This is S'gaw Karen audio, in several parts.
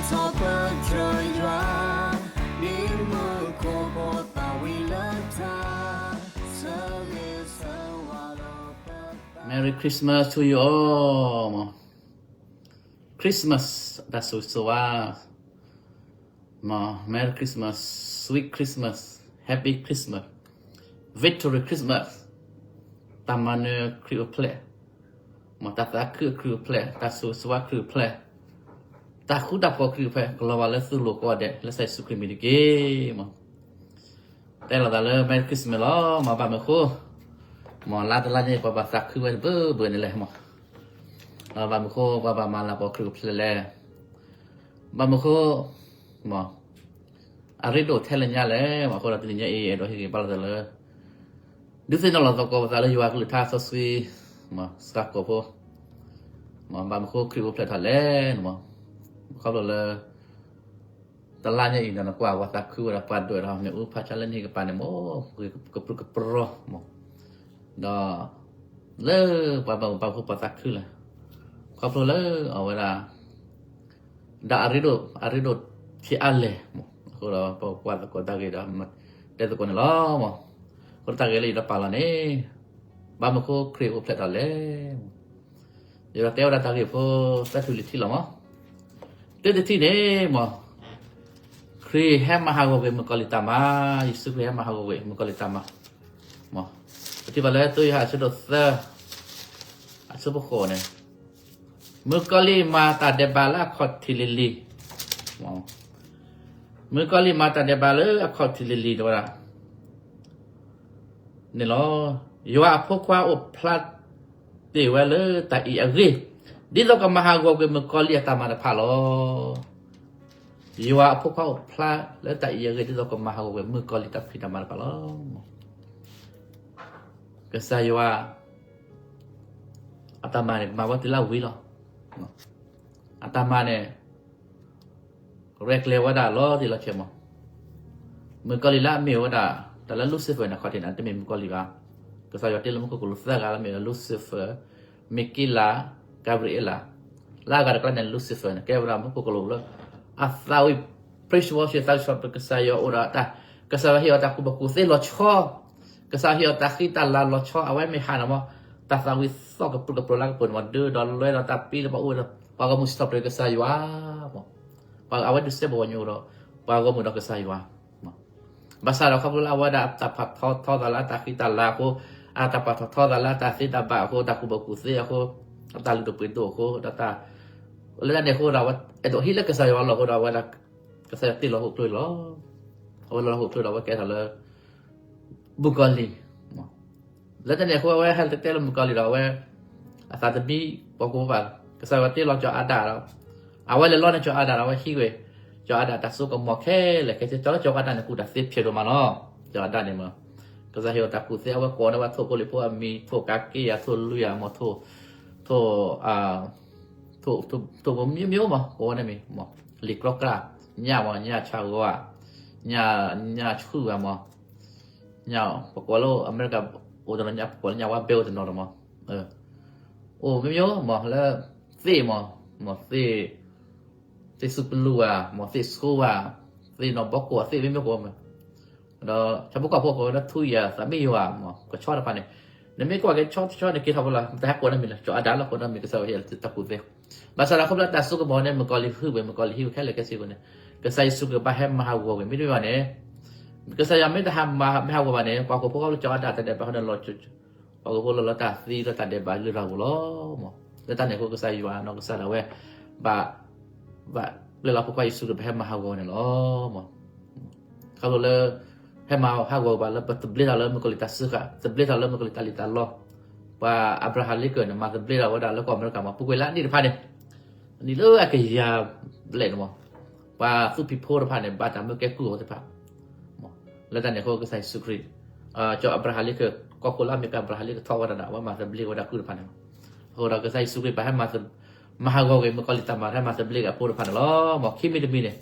ထီၣ်ပတြၢၤယွၤ, ဒ်မူခိၣ်ဖိသၣ်ဝံၤလၢထါ, ဆၢဂ့ၤဆၢဝါဒီးပသး Merry Christmas to you all. Christmas, တၢ်ဆိၣ်ဂ့ၤဆိၣ်ဝါ Merry Christmas, Sweet Christmas, Happy Christmas, Victory Christmas, တၢ်မၤနၢၤခရံာ်အိၣ်ဖျဲၣ်, မ်တၢ်သးခုအခရံာ်အိၣ်ဖျဲၣ်, တၢ်ဆိၣ်ဂ့ၤဆိၣ်ဝါခရံာ်အိၣ်ဖျဲၣ်, တၢ်ဃူတၢ်ဖိးခရံာ်အိၣ်ဖျဲၣ် ကလီၤဘၣ်လၢသုလိၤကိးဂၤဒဲး လၢကစၢ်ယ့ၣ်ၡူးခရံာ်မံၤတက့ၢ်. မ် တဲလိာ်သးလၢ Merry Christmas လီၤ. မ်ဘၣ်မနုၤအဃိ, မ်လါတလါညါအံၤပှၤဘၣ်သးခုဝဲတဘျီဘျီန့ၣ်လဲၣ်. မ် ဘၣ်မနုၤအဃိ ပှၤဘၣ်မၤလၤကပီၤခရံာ်အိၣ်ဖျဲၣ်လဲၣ်. ဘၣ်မနုၤအဃိ, မ် အရ့ဒိၣ်ထဲလဲၣ်ညါလဲၣ်. မ်အဃိဒီးတနံၤညါအံၤ အဲၣ်ဒိးဟ့ၣ်ဂံၢ်ဘါလိာ်သးလၢ ဒုးသ့ၣ်နီၣ်လီၤသကိးပသးလၢယွၤအကလုၢ်ကထါစီဆှံ, မ် စှၤကိာ်ဖိ, မ် ဘၣ်မနုၤအဃိခရံာ်အိၣ်ဖျဲၣ်ထီၣ်လဲၣ်န့ၣ်, ခီဖျိလၢ တလါညါအံၤဒီး နကွၢ်ပှၤသးခုဝဲဒီးပှၤဒွဲၣ်ဒီး မ့ၣ်အူဖးဆါလၢနဟံၣ်ကပၤန့ၣ် မ် ကပြုၢ်ကပြီၤ, မ် ဒီး လၢပှၤဘၣ်မူဘၣ်ဒါဖိပှၤသးခုလဲၣ်, ခီဖျိလၢအဝဲဒၣ် ဒီးအရ့ဒိၣ် အရ့ဒိၣ်ထံအါလဲၣ်, မ် အဃိဒီးပကွၢ်သကိးတၢ်ဂ့ၢ်ဒီး တဲသကိးန့ၣ်လီၤ. မ် အဃိတၢ်ဂ့ၢ်လၢယဒီးပာ်လီၤန့ၣ်, ဘၣ်မနုၤအဃိခရံာ်အိၣ်ဖျဲၣ်ထီၣ်လဲၣ်. ယဒီးတဲဝဲဒၣ်တၢ်ဂ့ၢ်ဖိသၢထံၣ်လွံၢ်ထံၣ်လီၤ. မ် တၢတထံၣ်န့ၣ်, မ် ခရံာ်ဟဲမၤဟးဂီၤကွံာ်မုၣ်ကီၤလံၢ်တၢ်မၤ, ယ့ၣ်ၡူးခရံာ်ဟဲမၤဟးဂီၤကွံာ်မုၣ်ကီၤလံၢ်တၢ်မၤ, မ် ပထံၣ်ဘၣ်လၢသိယိၤဟၣ်အဆၢဒိၣ်သၢ အဆၢဖိဃိးန့ၣ်, မုၣ်ကီၤလံၢ်မၤတၢ်ဒဲးဘးလၢအခီၣ်ထံးလံၤလံၤ, မ် မုၣ်ကီၤလံၢ်မၤတၢ်ဒဲးဘးလၢအခီၣ်ထံးလံၤလံၤ တဲဝဲဒၣ် န့ၣ်လီၤ. ယွၤအဖိခွါအိၣ်ဖျါတ့ၢ်ဝဲလၢတၢ်အံၤအဂ့ၢ်, ဒ်သိးကမၤဟးဂီၤကွံာ်မုၣ်ကီၤလံၢ်အတၢ်မၤတဖၣ်လီၤ. ယွၤအဖိခွါအိၣ်ဖျါလၢတၢ်အံၤအဂ့ၢ် ဒ်သိးကမၤဟးဂီၤကွံာ်မုၣ်ကီၤလံၢ်တၢ်ဖံးတၢ်မၤတဖၣ်လီၤ. ကစၢ်ယွၤ အတၢ်မၤန့ၣ် ကမၤဝဲတုၤလၢအဝံၤလီၤ. အတၢ်မၤန့ၣ် ရဲၣ်ကျဲၤဝဲဒၣ်လီၤတံၢ်လီၤဆဲးမး, မုၣ်ကီၤလံၢ်လၢအမ့ၢ်ဝဲဒၣ် တၢ်လၢ Lucifer န့ၣ် အခီၣ်ထံးန့ၣ် တမ့ၢ်မုၣ်ကီၤလံၢ်ဘၣ်. ကစၢ်ယွၤတ့လီၤမူခိၣ်ကလူးသၢဂၤလၢမ့ၢ်ဝဲဒၣ် Lucifer, Michael, Gabriel, လၢအဂၤတကျါန့ၣ် Lucifer န့ၣ် ကဲဝဲဒၣ်မူခိၣ်ကလူးလၢ အသးဝံၣ် praise worship သးဝံၣ်စီၤပၤကစၢ်ယွၤအိၣ်ဒီးတၢ်, ကစၢ်ယွၤဟ့ၣ်အီၤတၢ်ကူၣ်ဘၣ်ကူၣ်သ့လီၤဆီ, ကစၢ်ယွၤဟ့ၣ်အီၤတၢ်ဃံတၢ်လၤလီၤဆီ အဝဲမ့ၢ်ဟးန့ၣ်မး, တၢ်သးဝံၣ်သီၣ်ကပြုၢ်ကပြီၤလၢကပၤန့ၣ်မး ဒုးဒီးလွဲဒီးတၢ်ပံၤလၢပှၤအိၣ်ဒီး ပှၤဂီၢ်မုၢ်စံးထီၣ်ပတြၢၤကစၢ်ယွၤ, မ် ပှၤအဝဲဒုးစဲဘူးကညီဒီး ပှၤဂီၢ်မုၢ်ဒီးကစၢ်ယွၤ, မ် ဘၣ်ဆၣ်ဒီးခီဖျိလၢအဝဲဒၣ်တၢ်ပာ်ထီၣ်ထီသးလၢအတၢ်ဃံတၢ်လၤအဃိ, အတၢ်ပာ်ထီၣ်ထီသးလၢအတၢ်သ့တၢ်ဘၣ်အဃိ, တၢ်ကူၣ်ဘၣ်ကူၣ်သ့အဃိ, အတၢ်လုၢ်ဒိၣ်ပှ့ၤဒိၣ်အဃိ, ဒီးတၢ် လၢတၢ်န့ၣ်အဃိဒီး အဝဲအဲၣ်ဒိးဟံးလၢကစၢ်ယွၤအလီၢ်အဃိဒီး အဝဲဒၣ် ကစၢ်ယွၤတ့လီၤဟီၣ်ခိၣ်ချၢလီၤ. အဝဲလီၤဟီၣ်ခိၣ်ချၢဒီး အဝဲကဲထီၣ်လၢ မုၣ်ကီၤလံၢ်, မ် လၢတၢ်န့ၣ်အဃိ အဝဲဟဲတဲလၢမုၣ်ကီၤလံၢ်ဒီး အဝဲ အသးတမံ ပှၤကူၣ်ဘၣ် ကစၢ်ယွၤတ့လီၤစီၤအၤဒၣ်ဒီး အဝဲလဲၤလီန့ၢ်စီၤအၤဒၣ်ဒီး အဝဲဟံးကွံာ် စီၤအၤဒၣ်တၢ်စိကမီၤခဲလၢာ်ခဲဆ့, ကၠီလၢစီၤအၤဒၣ်န့ၣ် ကူၣ်တၢ်သ့ဖျဲးဒိၣ်မးလီၤ. စီၤအၤဒၣ်န့ၣ်မး ကစၢ်ဟ့ၣ်အီၤတၢ်ကူၣ်သ့, အဝဲကိးန့ၢ်ဝဲထိၣ်ဖိလံၣ်ဖိအမံၤ, ထိၣ်ကးက့ယၤ, ထိၣ်လွံၢ်ယၤ, မ် ထိၣ် ထိၣ် ထိၣ် ထိၣ် မျိုးမျိုး မး ကိးဝဲန့ၣ်မံၤ, မ် လံာ်ကြီကြၢ်, ညၣ် မ် ညၣ်ဆၣ်ဂီၤ, ညၣ် ညၣ်ဆူၣ်ဂၤ မ် ညၣ် ပကိးလၢအမဲရကၤ အိၣ်တနီၤညၣ် ပကိးလၢညၣ်ဝါဘဲအိၣ်တနီၤဒီး မ် အိၣ် မျိုးမျိုး မ် လၢ သ့ၣ် မ် မ် သ့ၣ် သ့ၣ်စူၣ်ပလူၣ်ဧါ, မ် သ့ၣ်ဆိဧါ, သ့ၣ်နီၣ်ဘီကိၣ်ဧါ, သ့ၣ် မျိုးမျိုး ကိးဝဲမး, ဒီးဆၣ်ဖိကီၢ်ဖိကိးဝဲဒၣ်ထူယၤ, သးမံယၤ, မ် ကဆီတဖၣ်န့ၣ်, နမ့ၢ်ကွၢ်က့ၤဆီတဆီန့ၣ် က့ၤထီၣ်ဖိလီၤ, တဟဲကိးန့ၣ်မံၤလီၤ, စီၤအၤဒၣ်လီၤကိးန့ၣ်မံၤ ကစၢ်ယွၤဟ့ၣ်အီၤတၢ်ကူၣ်သ့. ဘၣ်ဆၣ်ဒီးခီဖျိတၢ်စိကမီၤန့ၣ် မုၣ်ကီၤလံၢ်ဟုၣ်ဝဲ, မုၣ်ကီၤလံၢ်ဟံးဝဲခဲလၢာ်ခဲဆ့အဃိန့ၣ်, ကစၢ်ယ့ၣ်ၡူးခရံာ်ဘၣ်ဟဲမၤဟးဂီၤကွံာ်, မ့တမ့ၢ်ဘၣ်န့ၣ် ကစၢ်ယွၤမ့ၢ်တဟးမၤ မ့ၢ်ဟးဂီၤဘၣ်န့ၣ် ပှၤဟီၣ်ခိၣ်ဖိလၢစီၤအၤဒၣ်တၢ်ဒဲးဘးအဃိန့ၣ် ပှၤဟီၣ်ခိၣ်ဖိလၢလီၤတၢ်သံလၢတၢ်ဒဲးဘးလၢတၢ်ဂီၤလီၤ. မ် လၢတၢ်န့ၣ်အဃိ ကစၢ်ယွၤနီၢ်ကစၢ်ဒၣ်ဝဲ ဘၣ် ဘၣ်ပျဲလီၤဖိခွါယ့ၣ်ၡူးခရံာ် ဘၣ်ဟဲမၤဟးဂီၤန့ၣ်လီၤ. မ် ခီဖျိလၢ ဟဲမၤဟးဂီၤဘၣ်လၢပသဘျ့ထီၣ်လၢမုၣ်ကီၤလံၢ်တၢ်စၢဃာ်, သဘျ့ထီၣ်လၢမုၣ်ကီၤလံၢ်တၢ်လံၣ်တၢ်လီ, ပှၤအၤဘြၤဟၣ်လ့ကၢၢ်န့ၣ် မၤသဘျ့ထီၣ်ဝဲဒၣ်လၢကီၢ်အမဲရကၤ မ် ပူၤကွံာ်လၢအနံၣ်တဖၣ်န့ၣ်, အနံၣ်လၢအကယၤဘျဲၣ်န့ၣ် မ် ပှၤသူၣ်ဖှံဖိတဖၣ်န့ၣ် ဘၣ်တၢ်မၢကဲကုၢ်အီၤသ့ၣ်တဖၣ် မ် လၢတၢ်န့ၣ်အဃိ ကစၢ်ယ့ၣ်ၡူးခရံာ် ကီၢ်အၤဘြၤဟၣ်လ့ကၢၢ် ကီၢ်ခိၣ်လၢအမဲရကၤအၤဘြၤဟၣ်လ့ကၢၢ်ထီၣ်ဝဲဒၣ်ဒီး အဝဲမၤသဘျ့ဝဲဒၣ်ကုၢ်တဖၣ်န့ၣ်လီၤ. အဃိဒီးကစၢ်ယ့ၣ်ၡူးခရံာ်ဘၣ်ဟဲမၤ မၤဟးဂီၤကွံာ်မုၣ်ကီၤလံၢ်တၢ်မၤ ဟဲမၤသဘျ့က့ၤအဖိတဖၣ်န့ၣ်လီၤ. မ် ခံမံၤတမံၤန့ၣ်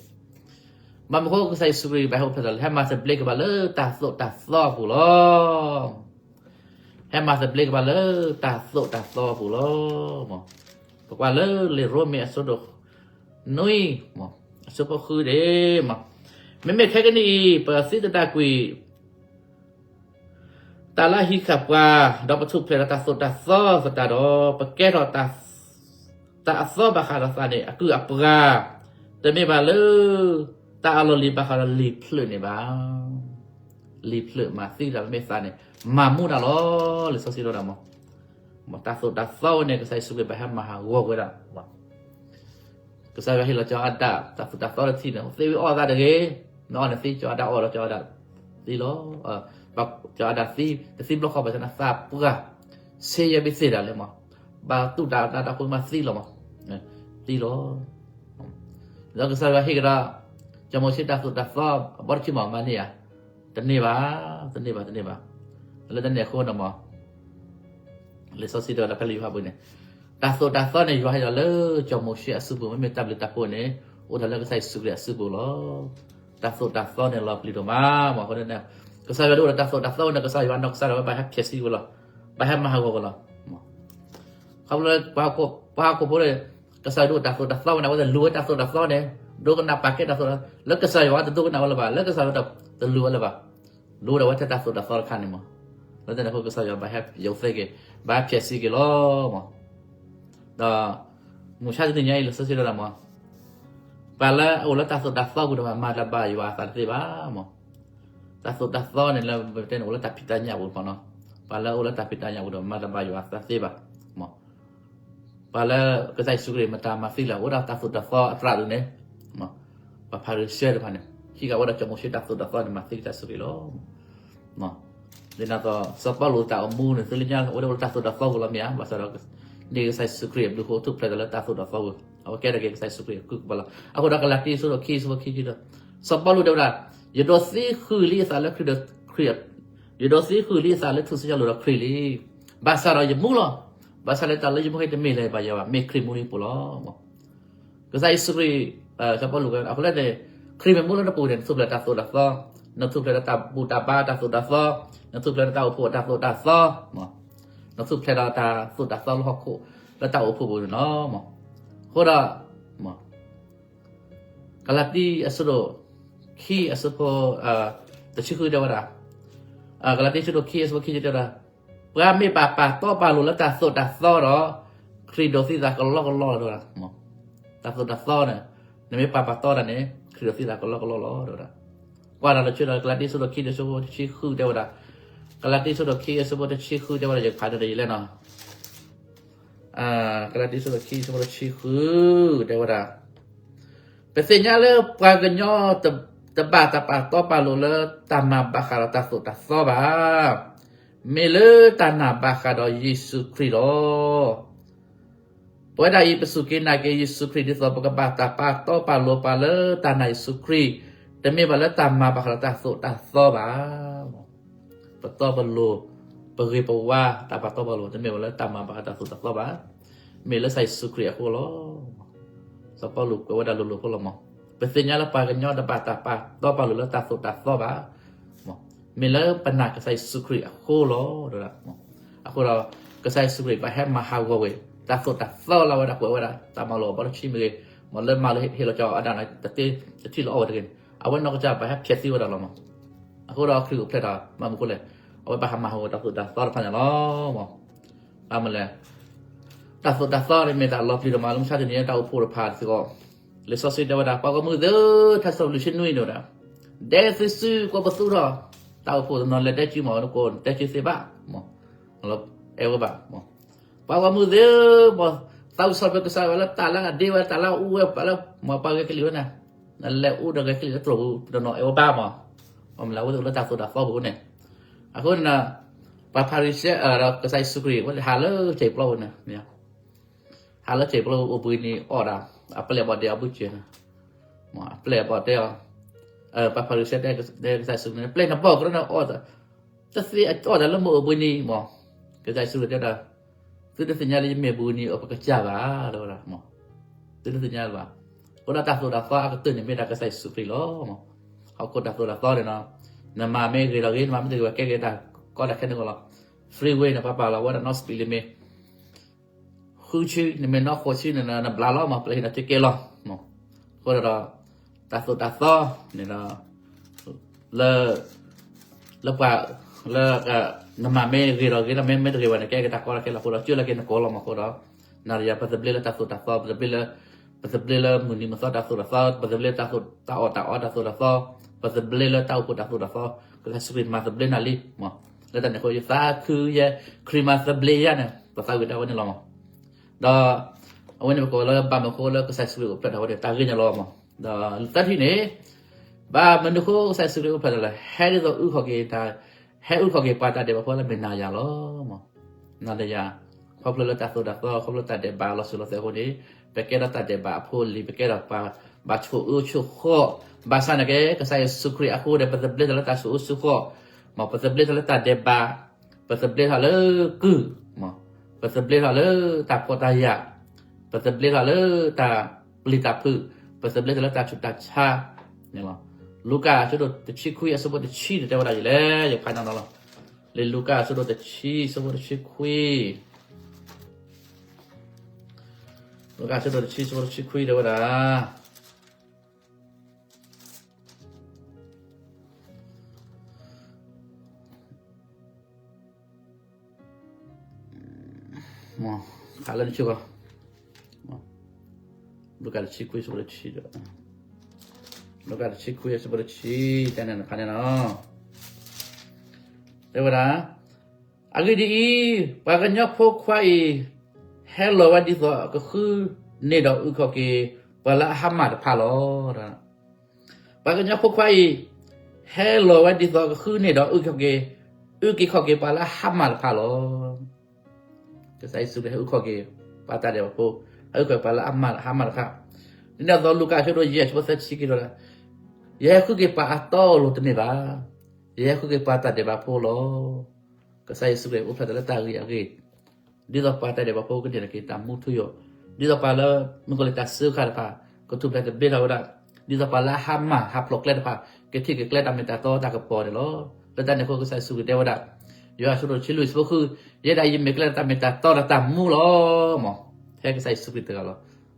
ဘၣ်မနုၤအဃိကစၢ်ယ့ၣ်ၡူးခရံာ်ဘၣ်ဟဲအိၣ်ဖျဲၣ်ထီၣ်လဲၣ်, ဟဲမၤသဘျ့က့ၤဘၣ်လၢတၢ်သိၣ်တၢ်သီအပူၤလီၤ. ဟဲမၤသဘျ့က့ၤဘၣ်လၢတၢ်သိၣ်တၢ်သီအပူၤလီၤ. မ် ပကွၢ်လၢလံာ်ရိမ့ၤအဆၢဒိၣ်နွံ, မ် ဆၢဖိဃုန့ၣ်, မ့မ့ၢ်ခဲကနံၣ်အံၤ ပသံသဒၣ်ကွံာ် တၢ်လၢအဟံးဃာ်ပှၤ, ဒီးပထူၣ်ဖျဲးဒီးတၢ်သိၣ်တၢ်သီသတးဒီး, ပကဲထီၣ်တၢ်အသီဘၣ်ဃးဒီးသးန့ၣ် အကုၢ်အပှၤ, တမ့ၢ်ဘၣ်လၢ တၢ်အလီၢ်လံၤဘၣ်ဃးဒီးလံာ်ဖျၢၣ်န့ၣ်ဘၣ်. လံာ်ဖျၢၣ်မၤသံတၢ် မ့မ့ၢ်သးန့ၣ် မၤမူတၢ်လီၤ. လံာ်စီဆှံတဲဝဲဒၣ်မး, တၢ်သိၣ်တၢ်သီဝဲန့ၣ် ကစၢ်ယ့ၣ်ၡူးခရံာ်ဘၣ်ဟဲမၤဟးဂီၤဝဲဒၣ် ကစၢ်ယွၤဟ့ၣ်လီၤစီၤအၤဒၣ် တၢ်သိၣ်တၢ်သီတထံၣ်န့ၣ်, သ့ဝံၤအီၣ်သးတဂ့ၤ, နအီၣ်န့ၣ်သံ, စီၤအၤဒၣ်အီၣ်ဒီး စီၤအၤဒၣ်သံလီၤ. စီၤအၤဒၣ်သံ, တသံဘျီဃီဘၣ်ဆၣ်န့ၣ် သးပှၢ်, ဆ့ယဲၢ်ဘ့ၣ်သ့ၣ်ဒၣ်လဲာ်မး, ဘၣ်တူၢ်တၢ်အီၣ်တၢ်အဃိမးသံလီၤမး, သံလီၤ. ဒီးကစၢ်ယွၤဟ့ၣ်ကဒီး စီၤမိၤၡ့တၢ်သိၣ်တၢ်သီ အဘီတဆံမး မၤန့ၢ်ဧါ, တန့ၢ်ဘၣ်, တန့ၢ်ဘၣ်, တန့ၢ်ဘၣ်. လၢတၢ်န့ၣ်အဃိန့ၣ်မး လံာ်စီဆှံတဲဝဲဒၣ်ဖဲလၢယိၤဟၣ်ပူၤန့ၣ်, တၢ်သိၣ်တၢ်သီန့ၣ် ယွၤဟ့ၣ်လီၤလၢစီၤမိၤၡ့အစုပူၤ, မ့မ့ၢ်တၢ်ဘျုးတၢ်ဖှိၣ်န့ၣ် အိၣ်ဒၣ်လၢကစၢ်ယ့ၣ်ၡူးခရံာ်အစုပူၤလီၤ. တၢ်သိၣ်တၢ်သီန့ၣ်လီၤပျံၤဒိၣ်မးမး, အဃိန့ၣ် ကစၢ်ယွၤဒၣ်အိၣ်ဒီးတၢ်သိၣ်တၢ်သီဝဲန့ၣ် ကစၢ်ယွၤနီၢ်ကစၢ်ဒၣ်ဝဲဘၣ်ဟဲဖျဲးဆံဝဲလီၤ, ဘၣ်ဟဲမၤဟးဂီၤဝဲလီၤ. ခီဖျိလၢ ပှၤဟီၣ်ခိၣ်ဖိန့ၣ် ကစၢ်ယွၤဒၣ်အိၣ်တၢ်သိၣ်တၢ်သီဝဲန့ၣ် အဝဲသ့ၣ်လူၤဝဲတၢ်သိၣ်တၢ်သီန့ၣ်, ဒိကနၣ်ပာ်ကဲတၢ်သိၣ်တၢ်သီ, လၢကစၢ်ယွၤတဒိကနၣ်ဝဲလၢၤဘၣ်, လၢကစၢ်ယွၤတလူၤဝဲလၢၤဘၣ်, လူၤဝဲဒၣ်ထဲတၢ်သိၣ်တၢ်သီတခါန့ၣ်မး, လၢတၢ်န့ၣ်အဃိကစၢ်ယွၤဘၣ်ဟဲယိးသ့က့ၤ, ဘၣ်ဟဲဖျဲးဆံက့ၤလီၤမး. ဒီး မုၢ်ဆါတနံၤညါအံၤ လံာ်စီဆှံတဲဝဲဒၣ်မး, ပှၤလၢအအိၣ်လၢတၢ်သိၣ်တၢ်သီပူၤဒီး မၤတဘၣ်ယွၤအသးတသ့ဘၣ်မး. တၢ်သိၣ်တၢ်သီန့ၣ်လၢပတဲန့ၣ် အိၣ်လၢတၢ်ဖံးတၢ်ညၣ်ပူၤမးနီၤ, ပှၤလၢအအိၣ်လၢတၢ်ဖံးတၢ်ညၣ်ပူၤဒီး မၤတဘၣ်ယွၤအသးသ့ဘၣ်မး. ပှၤလၢကစၢ်ယ့ၣ်ၡူးခရံာ်မတၤမၤသံလဲၣ်, အိၣ်ဒၣ်တၢ်သိၣ်တၢ်သီအသရၣ်ဒ်န့ၣ်, ပှၤဖၤရံၤၡဲတဖၣ်န့ၣ် ဟံးဃာ်ဝဲဒၣ်စီၤမိၤၡ့တၢ်သိၣ်တၢ်သီန့ၣ် မၤသံကစၢ်ယ့ၣ်ၡူးခရံာ်လီၤ. ဒ်န့ၣ်အသိး စီၤပီလူးတၢ်အိၣ်မူန့ၣ် သုလၢညါ အိၣ်ဒၣ်လၢတၢ်သိၣ်တၢ်သီပူၤလီၤမ့ၢ်ဧါ, ဘၣ်ဆၣ်ဒီး န့ၢ်ကစၢ်ယ့ၣ်ၡူးခရံာ်အဘျုးအဃိ ထူၣ်ဖျဲးဒီးလၢတၢ်သိၣ်တၢ်သီပူၤ, အဝဲကဲထီၣ်က့ၤကစၢ်ယ့ၣ်ၡူးခရံာ်အကုၢ်အပှၤလီၤ. အဃိဒီးကလၤတံ အဆၢဒိၣ်ခံ အဆၢဖိခံဆံဒီး စီၤပီလူးတဲဝဲဒၣ်, ယဒိးသံဃုာ်လံအသးလၢခရံာ်ဒီးခရံာ်, ယဒိးသံဃုာ်လံအသးလၢထူၣ်စုညါလိၤဒီးခရံာ်လံ. ဘၣ်ဆၣ်ဒီးယမူလီၤ. ဘၣ်ဆၣ်လၢတၢ်လၢယမူခဲအံၤတမ့ၢ်လၢၤဘၣ်ယၤဘၣ်, မ့ၢ်ခရံာ်မူလၢယပူၤလီၤ. ကစၢ်ယ့ၣ်ၡူးခရံာ်, စီၤပီလူး အဃိလဲၣ်န့ၣ်, ခရံာ်မ့ၢ်မူလၢနပူၤန့ၣ် နထူၣ်ဖျဲးတၢ်သိၣ်တၢ်သီ, နထူၣ်ဖျဲးဒီးတၢ်ဘူၣ်တၢ်ဘါတၢ်သိၣ်တၢ်သီ, နထူၣ်ဖျဲးဒီးတၢ်အိၣ်ဖှိၣ်တၢ်သိၣ်တၢ်သီ, နထူၣ်ဖျဲးဒီးတၢ်သိၣ်တၢ်သီလၢဟီၣ်ခိၣ် လၢတၢ်အိၣ်ဖှိၣ်ပူၤန့ၣ်လီၤ. အဃိဒီး ကလၤတံ အဆၢဒိၣ်ခံ အဆၢဖိ တဆံဃုတဲဝဲဒၣ်, ကလၤတံ အဆၢဒိၣ်ခံ အဆၢဖိခံဆံတဲဝဲဒၣ်, ပှၤမ့ၢ်ပာ်ပာ်တီပာ်လိၤလၢတၢ်သိၣ်တၢ်သီဒီး ခရံာ်ဒိးသံသးကလီကလီလီၤ တဲဝဲဒၣ်. တၢ်သိၣ်တၢ်သီန့ၣ်, နမ့ၢ်ပာ်ပာ်တီတၢ်န့ၣ် ခရံာ်ဒိးသံသးကလီကလီလီၤ တဲဝဲဒၣ်. ကွၢ်တၢ်လီၤဆၢဒီး ကလၤတံ အဆၢဒိၣ်ခံ အဆၢဖိတဆံဃုတဲဝဲဒၣ်, ကလၤတံ အဆၢဒိၣ်ခံ အဆၢဖိတဆံဃုတဲဝဲဒၣ် ယကဖးဒီးယလဲၣ်နီၤ. ကလၤတံ အဆၢဒိၣ်ခံ အဆၢဖိတဆံဃု တဲဝဲဒၣ်, ပသ့ၣ်ညါလၢပှၤကညီတဘၣ်တၢ်ပာ်တီပာ်လိၤလၢတၢ်နာ်ဘၣ်ဃးဒီးတၢ်သိၣ်တၢ်သီဘၣ်. မ့ၢ်လၢတၢ်နာ်ဘၣ်ဃးဒီးယ့ၣ်ၡူးခရံာ်လီၤ. ပဝဲဒၣ်အံၤ ပစူၢ်က့ၤနာ်က့ၤယ့ၣ်ၡူးခရံာ်ဒ်သိး ပကဘၣ်တၢ်ပာ်တီပာ်လိၤပှၤလၢတၢ်နာ်ယ့ၣ်ၡူးခရံာ်, တမ့ၢ်ဘၣ်လၢတၢ်မၤဘၣ်ဃးဒီးတၢ်သိၣ်တၢ်သီဘၣ်. ပတီပလိၤ, ပဂ့ၤပဝါ တၢ်ပာ်တီပာ်လိၤ တမ့ၢ်ဘၣ်လၢတၢ်မၤဘၣ်ဃးတၢ်သိၣ်တၢ်သီဘၣ်. မ့ၢ်လၢကစၢ်ယ့ၣ်ၡူးခရံာ်အဃိလီၤ. စီၤပီလူးကွဲးဝဲဒၣ်လိၤလိၤအဃိလီၤမး, ပသ့ၣ်ညါလၢပှၤကညီတဘၣ်တၢ်ပာ်တီပာ်လိၤလၢတၢ်သိၣ်တၢ်သီဘၣ်. မ့ၢ်လၢပနာ်ကစၢ်ယ့ၣ်ၡူးခရံာ်အဃိလီၤ. အဃိဒီး ကစၢ်ယ့ၣ်ၡူးခရံာ်ဘၣ်ဟဲမၤဟးဂီၤဝဲ တၢ်သိၣ်တၢ်သီလၢအဝဲဒၣ်ကွဲးဝဲဒၣ် တၢ်မၤလိာ်အဘီတဆံမ့ၢ်ဂ့ၤ, မ့ၢ်လၢမၤလိာ်ဟ့ၣ်လီၤကၠီအီၤဒၣ်န့ၣ် တထံၣ်လၢအီၣ်ဝဲတဂ့ၤန့ၣ် အဝဲနီၢ်ကစၢ်ဘၣ်ဟဲဖျဲးသံဝဲဒၣ်လီၤမး. အဃိဒီးခရံာ်အိၣ်ဖျဲၣ်တၢ်မၤမုာ်အဃိလဲၣ်, အဝဲဘၣ်ဟးမၤဟးဂီၤတၢ်သိၣ်တၢ်သီတဖၣ်န့ၣ်လီၤ. ဘၣ်မနုၤလဲၣ်, တၢ်သိၣ်တၢ်သီန့ၣ်မ့ၢ်တၢ်လီၤပျံၤဒိၣ်မးလၢမုၢ်ဆါတနံၤညါတၢ်အိၣ်ဖှိၣ်တဖၣ်စ့ၢ်ကီး, လံာ်စီဆှံတဲဝဲဒၣ် ပှၤဂီၢ်မုၢ်သ့ၣ်ဧၢ, ထါစံးထီၣ်ပတြၢၤလွံၢ်ဆံနွံန့ၣ်ဝဲဒၣ်, ဒဲသုစုကိးပသူထီၣ်, တၢ်အိၣ်ဖှိၣ်တနီၤလဲၤတဲစုမး နကိးတဲစုသ့ဘၣ်, အဲၣ်ဝဲဘၣ်, ပှၤဂီၢ်မုၢ်သ့ၣ်ဧၢ, မ်သးဝံၣ်ဆီၣ်ထွဲကစၢ်ယွၤလၢတၢ်လၢအဒ့ဝဲ တၢ်လၢအအူဝဲ ပှၤလၢ မ်ပှၤဂဲၤကလံၣ်ဝဲန့ၣ်, နလဲၤအူဒီးဂဲၤကလံၣ်လၢတြိာ်ပူၤတနီၤ အဲၣ်ဝဲဘၣ်မး, မ်လၢအဝဲသ့ၣ်အိၣ်လၢတၢ်သိၣ်တၢ်သီပူၤန့ၣ်, အဃိန့ၣ် ပှၤဖၤရံၤၡဲဒီးကစၢ်ယ့ၣ်ၡူးခရံာ် အဝဲသ့ၣ်ဟးလၢဆဲးပျီပူၤန့ၣ်, ဟးလၢဆဲးပျီပူၤအိၣ်ဘှံးနံၤအီၣ်ဒၣ်, အပျဲၢ်ဘီၣ်ဒဲးအဘုကၢၤန့ၣ်, အပျဲၢ်ဘီၣ်ဒဲးအီၤ, ပှၤဖၤရံၤၡဲတဲကစၢ်ယ့ၣ်ၡူးခရံာ်န့ၣ် ပျဲၢ်နဘီၣ်ကရၢန့ၣ်အီၣ်, တသ့အီၣ်တၢ်လၢမုၢ်အိၣ်ဘှံးနံၤမး, ကစၢ်ယ့ၣ်ၡူးခရံာ်တဲဒၣ်, သုတသ့ၣ်ညါလၢယမ့ၢ်ဘှံးနံၤအီၣ်ပကစၢ်ဘၣ် တဲဝဲဒၣ်, သုတသ့ၣ်ညါလၢၤဘၣ်, အဃိဒီးတၢ်သိၣ်တၢ်သီအကတၢၢ်န့ၣ်မ့ၢ်ဒၣ်ကစၢ်ယ့ၣ်ၡူးခရံာ်လီၤ. ဟီၣ်ခိၣ်တၢ်သိၣ်တၢ်သီန့ၣ်နီၤ, နမၤမ့ၢ်ဂ့ၤဒီးဂ့ၤ နမၤမ့ၢ်တဂ့ၤဘၣ်ကဲဂ့ၤတၢ်ကီတၢ်ခဲန့ၣ်ကီးလီၤ, freeway န့ၣ် ပှၤပာ်လီၤဝဲဒၣ်နီၢ် speed limit ဃုဆံ, နမ့ၢ်နီၢ်ဃိးဆံန့ၣ် နဘျါလီၤမး ပျဲဟံးနၤတကဲလီၤ, အဃိဒီး တၢ်သိၣ်တၢ်သီန့ၣ်ဒီး လၢ လၢပှၤ လၢ နမၤမ့ၢ်ဂ့ၤဒီးဂ့ၤလီၤ, မ့ၢ်မ့ၢ်တဂ့ၤဘၣ်န့ၣ် ကဲက့ၤတၢ်ကီတၢ်ခဲလီၤဖိဒီး ကၢၢ်လၢက့ၤနကိးလီၤမးအဃိဒီး နၤဒီးယၤ ပသဘျ့လၢတၢ်သိၣ်တၢ်သီ, ပသဘျ့လၢ ပသဘျ့လၢမုၢ်နံၤမုၢ်သီတၢ်သိၣ်တၢ်သီ, ပသဘျ့လၢတၢ်သိၣ်တၢ်အီၣ်တၢ်အီတၢ်သိၣ်တၢ်သီ, ပသဘျ့လၢတၢ်အိၣ်ဖှိၣ်တၢ်သိၣ်တၢ်သီ, ကစၢ်ယ့ၣ်ၡူးခရံာ်မၤသဘျ့နၤလံမး. လၢတၢ်န့ၣ်အဃိ ယသးခုယဲ ခရံာ်မၤသဘျ့ယၤန့ၣ် ပသးဝံၣ်တၢ်ဝဲန့ၣ်လီၤမး. ဒီး အဝဲန့ၣ်ပကိးလၢဘၣ်မနုၤအဃိလၢကစၢ်ယ့ၣ်ၡူးခရံာ်အိၣ်ဖျဲၣ်ထီၣ်ဝဲန့ၣ် တၢ်ဂ့ၢ်န့ၣ်လီၤမး. ဒီးသၢထံၣ်န့ၣ် ဘၣ်မနုၤအဃိကစၢ်ယ့ၣ်ၡူးခရံာ်အိၣ်ဖျဲၣ်ထီၣ်လဲၣ်, ဟဲဒ်သိးအုၣ်ခီၣ်က့ၤတၢ် ဟဲအုၣ်ခီၣ်က့ၤပှၤတၢ်ဒဲးဘးဖိလၢမ့ၢ်နၤယၤလီၤမး. နၤဒီးယၤ ခီဖျိလၢတၢ်သိၣ်တၢ်သီ ခီဖျိတၢ်ဒဲးဘးလီၤစိၤလီၤထီအဃိန့ၣ် ပကဲထီၣ်တၢ်ဒဲးဘးအဖိအလံၤ, ပကဲထီၣ်ပှၤဘၣ်ဆိၣ်အၢဆိၣ်ဃီၣ်, ဘၣ်ဆၣ်န့ၣ်က့ ကစၢ်ယ့ၣ်ၡူးခရံာ်အဃိဒီး ပသဘျ့ထီၣ်လၢတၢ်ဆိၣ်အၢဆိၣ်ဃီၣ်မး, ပသဘျ့ထီၣ်လၢတၢ်ဒဲးဘး, ပသဘျ့ထီၣ်လၢကုၢ်မး, ပသဘျ့ထီၣ်လၢတၢ်ဖှီၣ်တၢ်ယာ်, ပသဘျ့ထီၣ်လၢတၢ်ပျံၤတၢ်ဖုး, ပသဘျ့ထီၣ်လၢတၢ်ဆူးတၢ်ဆါန့ၣ်လီၤ. လူၤကၣ်အဆၢဒိၣ်တဆံခွံအဆၢဖိတဆံန့ၣ် တဲဝဲဒၣ်ဒ်လဲၣ်, ယဖးန့ၣ်လီၤ. လံာ်လူၤကၣ်အဆၢဒိၣ်တဆံအဆၢဖိတဆံခွံ, လူၤကၣ်အဆၢဒိၣ်တဆံအဆၢဖိတဆံခွံ တဲဝဲဒၣ် ခးလၢနဆ့ကီး, လူၤကၣ်တဆံခွံအဆၢဖိတဆံ, လူၤကၣ်တဆံခွံအဆၢဖိတဆံ, တဲန့ၣ်နဖးန့ၣ်လီၤ. တဲဝဲဒၣ်, အဂ့ၢ်ဒ်အံၤ, ပှၤကညီဖိခွါအံၤ ဟဲလီၤဝဲဒ်သိးကဃုန့ၢ်ဒီးအုၣ်ခီၣ်က့ၤ ပှၤလၢအဟါမၢ်တဖၣ်လီၤ. ပှၤကညီဖိခွါအံၤ ဟဲလီၤဝဲဒ်သိးကဃုန့ၢ်ဒီးအုၣ်ခီၣ်က့ၤ, အုၣ်က့ၤခီၣ်က့ၤပှၤလၢအဟါမၢ်တဖၣ်လီၤ. ကစၢ်ယ့ၣ်ၡူးခရံာ်ဟဲအုၣ်ခီၣ်က့ၤ ပှၤတၢ်ဒဲးဘးဖိ, ဟဲအုၣ်ခီၣ်က့ၤပှၤလၢအဟါမၢ်တဖၣ်, ဒ်န့ၣ်အသိးလူၤကၣ်အဆၢဒိၣ်ယဲၢ်အဆၢဖိသၢဆံခံဒီး, ယဟဲဃုက့ၤပှၤအတီအလိၤတမ့ၢ်ဘၣ်, ယဟဲဃုက့ၤပှၤတၢ်ဒဲးဘးဖိလီၤ. ကစၢ်ယ့ၣ်ၡူးခရံာ်အိၣ်ဖျဲၣ်ထီၣ်လၢတၢ်ဂ့ၢ်အဂ့ၢ်, ဒ်သိးပှၤတၢ်ဒဲးဘးဖိကန့ၢ်နက့ၤတၢ်မူထူယိာ်, ဒ်သိးပှၤလၢမုၢ်ကီၤလံၢ်တၢ်စၢဃာ်တဖၣ် ကထူၣ်ဖျဲးသဘျ့ထီၣ်ဝဲဒၣ်, ဒ်သိးပှၤလၢအဟါမၢ်ဟးဖျိးကျဲတဖၣ် ကထံၣ်က့ၤကျဲတၢ်မ့ၢ်တၢ်တီတၢ်ကပီၤန့ၣ်လီၤ. လၢတၢ်န့ၣ်အဃိ ကစၢ်ယ့ၣ်ၡူးခရံာ်တဲဝဲဒၣ်, ယိၤဟၣ်အဆၢဒိၣ်တဆံလွံၢ်အဆၢဖိဃု, ယဲဒၣ်ယမ့ၢ်ကျဲဒီးတၢ်မ့ၢ်တၢ်တီဒီးတၢ်မူလီၤ. မး, ဖဲကစၢ်ယ့ၣ်ၡူးခရံာ်တဂၤလီၤ.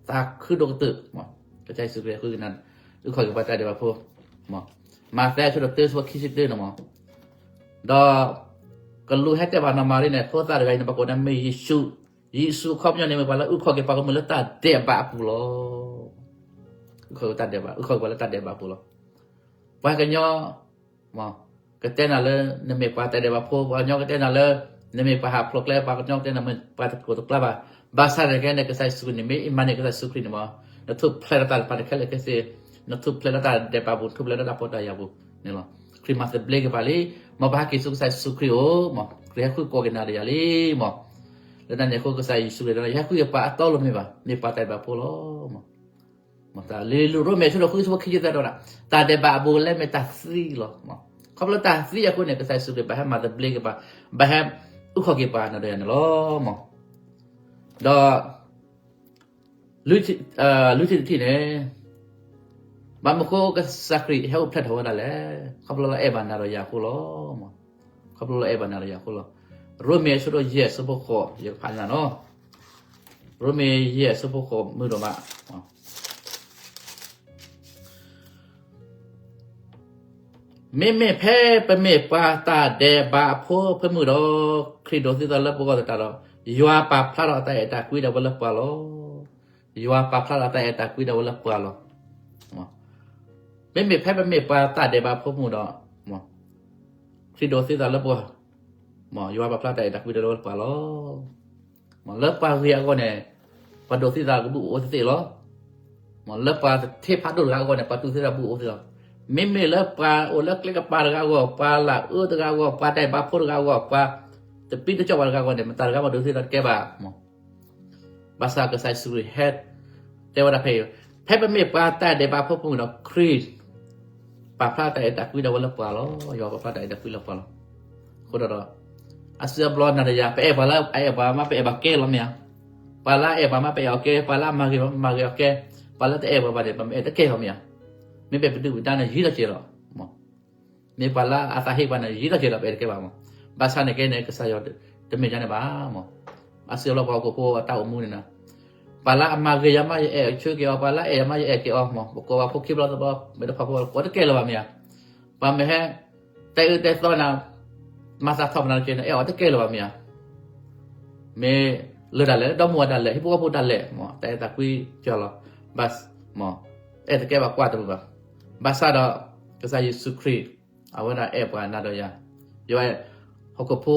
သးခုဒိၣ်ကတၢၢ်, ကစၢ်ယ့ၣ်ၡူးခရံာ်ဃုက့ၤနၤ, အုၣ်ခီၣ်က့ၤပှၤတၢ်ဒဲးဘးဖိ, မး, မးသဲအဆၢဒိၣ်တၢအဆၢဖိခံဆံတၢန့ၣ်မး, ဒီး ကလူးဟဲတဲဘၣ်နီၢ်မၤရံန့ၣ် ဖိသၣ်တဂၤအံၤန့ၣ် ပကိးန့ၣ်မ့ၢ်ယ့ၣ်ၡူး, ယ့ၣ်ၡူးအခီပညီန့ၣ်မ့ၢ်ပှၤလၢအုၣ်ခီၣ်က့ၤပှၤကမျၢၢ်လၢတၢ်ဒဲးဘးအပူၤလီၤ. အုၣ်ခီၣ်က့ၤတၢ်ဒဲးဘး, အုၣ်ခီၣ်က့ၤပှၤလၢတၢ်ဒဲးဘးအပူၤလီၤ. ပှၤကညီ မး, ကတဲနၤလၢ နမ့ၢ်ပှၤတၢ်ဒဲးဘးဖိ, ပှၤကညီကတဲနၤလၢ နမ့ၢ်ပှၤဟးဖျိးကျဲ, ပှၤကညီကတဲနၤမ့ၢ်ပှၤတကျိၤတကျါဘၣ်. ဘၣ်ဆၣ်န့ၣ်က့န့ၣ် ကစၢ်ယ့ၣ်ၡူးခရံာ်န့ၣ် မ့ၢ်အံၤမးန့ၣ် ကစၢ်ယ့ၣ်ၡူးခရံာ်န့ၣ်မး, နထူၣ်ဖျဲးလီၤတၢ်တဖၣ်န့ၣ်ခဲလၢာ်ခဲဆ့, နထူၣ်ဖျဲးလၢတၢ်ဒဲးဘးပူၤ, နထူၣ်ဖျဲးလၢတၢ်ဖှီၣ်တၢ်ယာ်ပူၤန့ၣ်လီၤ. ခရံာ်မၤသဘျ့က့ၤပှၤလံ, မ်ပဟဲက့ၤဆူကစၢ်ယ့ၣ်ၡူးခရံာ်အအိၣ်, မး, ခရံာ်ဟဲဃုကိးက့ၤနၤဒီးယၤလံ, မး. လၢတၢ်န့ၣ်အဃိ ကစၢ်ယ့ၣ်ၡူးခရံာ်တဲ ယဟဲဃုက့ၤပှၤအတီအလိၤတမ့ၢ်ဘၣ်, မ့ၢ်ပှၤတၢ်ဒဲးဘးဖိလီၤ, မး. လံာ်လူၤရိမ့ၤအဆၢဒိၣ်ဃုအဆၢဖိခံဆံသၢတဲဝဲဒၣ်, တၢ်ဒဲးဘးအဘူးအလဲမ့ၢ်တၢ်သံလီၤ, မး. ခီဖျိတၢ်သံအဃိန့ၣ် ကစၢ်ယ့ၣ်ၡူးခရံာ်ဘၣ်ဟဲမၤသဘျ့က့ၤပှၤ, ဘၣ်ဟဲအုၣ်ခီၣ်က့ၤပှၤနၤဒီးယၤန့ၣ်လီၤ, မး. ဒီး လွံၢ်ထံၣ်တထံၣ်န့ၣ်, ဘၣ်မနုၤအဃိကစၢ်ခရံာ်ဟဲအိၣ်ဖျဲၣ်ထီၣ်ဝဲဒၣ်လဲၣ်, ခီဖျိလၢအဲၣ်ဘၣ်နၤဒီးယၤအဃိလီၤ, မး. ခီဖျိလၢအဲၣ်ဘၣ်နၤဒီးယၤအဃိလီၤ. ရိမ့ၤအဆၢဒိၣ်ယဲၢ်အဆၢဖိဃိး, ယကဖးန့ၢ်နၤနီၤ, ရိမ့ၤယဲၢ်အဆၢဖိဃိး မုာ်ဒိၣ်မး မ့မ့ၢ်ဖဲပမ့ၢ်ပှၤတၢ်ဒဲးဘးအဖိအဖၢမုၢ်ဒီး, ခရံာ်ဒိးသံသးလၢပဂီၢ်သတးဒီး, ယွၤပာ်ဖျါထီၣ်အတၢ်အဲၣ်တၢ်ကွံဒၣ်ဝဲလၢပှၤလီၤ. ယွၤပာ်ဖျါထီၣ်အတၢ်အဲၣ်တၢ်ကွံဒၣ်ဝဲလၢပှၤလီၤ. မ့မ့ၢ်ဖဲပမ့ၢ်ပှၤတၢ်ဒဲးဘးအဖိမုၢ်ဒီး, ခရံာ်ဒိးသံသးလၢပဂီၢ်, ယွၤပာ်ဖျါတၢ်အဲၣ်တၢ်ကွံဒၣ်ဝဲလၢပှၤလီၤ. လၢပှၤဂ့ၤအဂီၢ်န့ၣ်, ပှၤဒိးသံသးကဘူၣ်အိၣ်သ့ၣ်သ့ၣ်လီၤ. လၢပှၤတထ့ဖးဒိၣ်တဂၤအဂီၢ်န့ၣ်, ပှၤတူၢ်သံသးဘူၣ်အိၣ်သ့ၣ်လီၤ. မ့မ့ၢ်လၢပှၤအိၣ်လၢကျဲကပၤတဂၤအဂီၢ်, ပှၤလၢအအၢတဂၤအဂီၢ်, ပှၤတၢ်ဒဲးဘးဖိတဂၤအဂီၢ်, ပှၤတပံတကီၢ်ပှၤတဂၤအဂီၢ်န့ၣ်, မတၤတဂၤမးဒိးသံသးတကဲဘၣ်. ဘၣ်ဆၣ်ကစၢ်ယ့ၣ်ၡူးခရံာ်ဟဲတဲဝဲဒၣ်ဖဲအံၤ, ဖဲပမ့ၢ်ပှၤတၢ်ဒဲးဘးဖိမုၢ်ဒီး, ခရံာ်ပာ်ဖျါတၢ်အဲၣ်တၢ်ကွံဒၣ်ဝဲလၢပှၤလီၤ. ယွၤပာ်ဖျါတၢ်အဲၣ်တၢ်ကွံလၢပှၤလီၤ. အဃိဒီး, အစုအဘျီနၤဒီးယၤ ပအဲၣ်ပှၤလၢအအဲၣ်ပှၤမး ပအဲၣ်ပှၤကဲလီၤမ့ၢ်ဧါ. ပှၤလၢအအဲၣ်ပှၤမး ပအဲၣ်အီၤကဲ, ပှၤလၢအမၤဂ့ၤပှၤမး ပမၤဂ့ၤအီၤကဲ, ပှၤလၢတအဲၣ်ပှၤဘၣ်န့ၣ် ပမ့ၢ်အဲၣ်တကဲလီၤမ့ၢ်ဧါ. မ့မ့ၢ်ပဒုၣ်ပဒါန့ၣ် ယံာ်ထီၣ်က့ၤလီၤ. မ့ၢ်ပှၤလၢအသးဟ့ပှၤန့ၣ် ယံာ်ထီၣ်က့ၤလီၤ ပအဲၣ်တကဲဘၣ်မး. ဘၣ်ဆၣ်န့ၣ်ကဲန့ၣ် ကစၢ်ယွၤတမ့ၢ်ဒ်န့ၣ်ဘၣ်မး. အစုအဘျီပှၤဟီၣ်ခိၣ်ဖိအတၢ်အိၣ်မူန့ၣ်, ပှၤလၢအမၤဂ့ၤယၤမး ယအဲၣ်ဆၢက့ၤအီၤ, ပှၤလၢအအဲၣ်ယၤမး ယအဲၣ်က့ၤအီၤ, မ့ၢ်ပကိးပှၤဖိခံဘျီသၢဘျီ မ့ၢ်တဖၣ်ဖိ ကိးတကဲလၢၤဘၣ်မ့ၢ်ဧါ. ပှၤမ့ၢ်ဟဲ တဲအၢတဲသီနၤ, မၤသးထီၣ်ပနၤတက့ၢ်န့ၣ် အဲၣ်အီၤတကဲလၢၤဘၣ်မ့ၢ်ဧါ. မ့ၢ်လၢတၢ်လဲၣ်, ဒီမါဝၤတၢ်လဲၣ်, ဟံၣ်ဖိဃီဖိတၢ်လဲၣ်, မ့ၢ်တၢ်အဲၣ်တၢ်ကွံကၢၤလီၤ. ဘၣ်, မ့ၢ်အဲၣ်တကဲဘၣ်ကွၢ်တမုာ်ဘၣ်. ဘၣ်ဆၣ်ဒီး ကစၢ်ယ့ၣ်ၡူးခရံာ် အဝဲဒၣ်အဲၣ်ပှၤနၤဒီးယၤ, ယွၤအဲၣ်ဟီၣ်ခိၣ်ဖိ,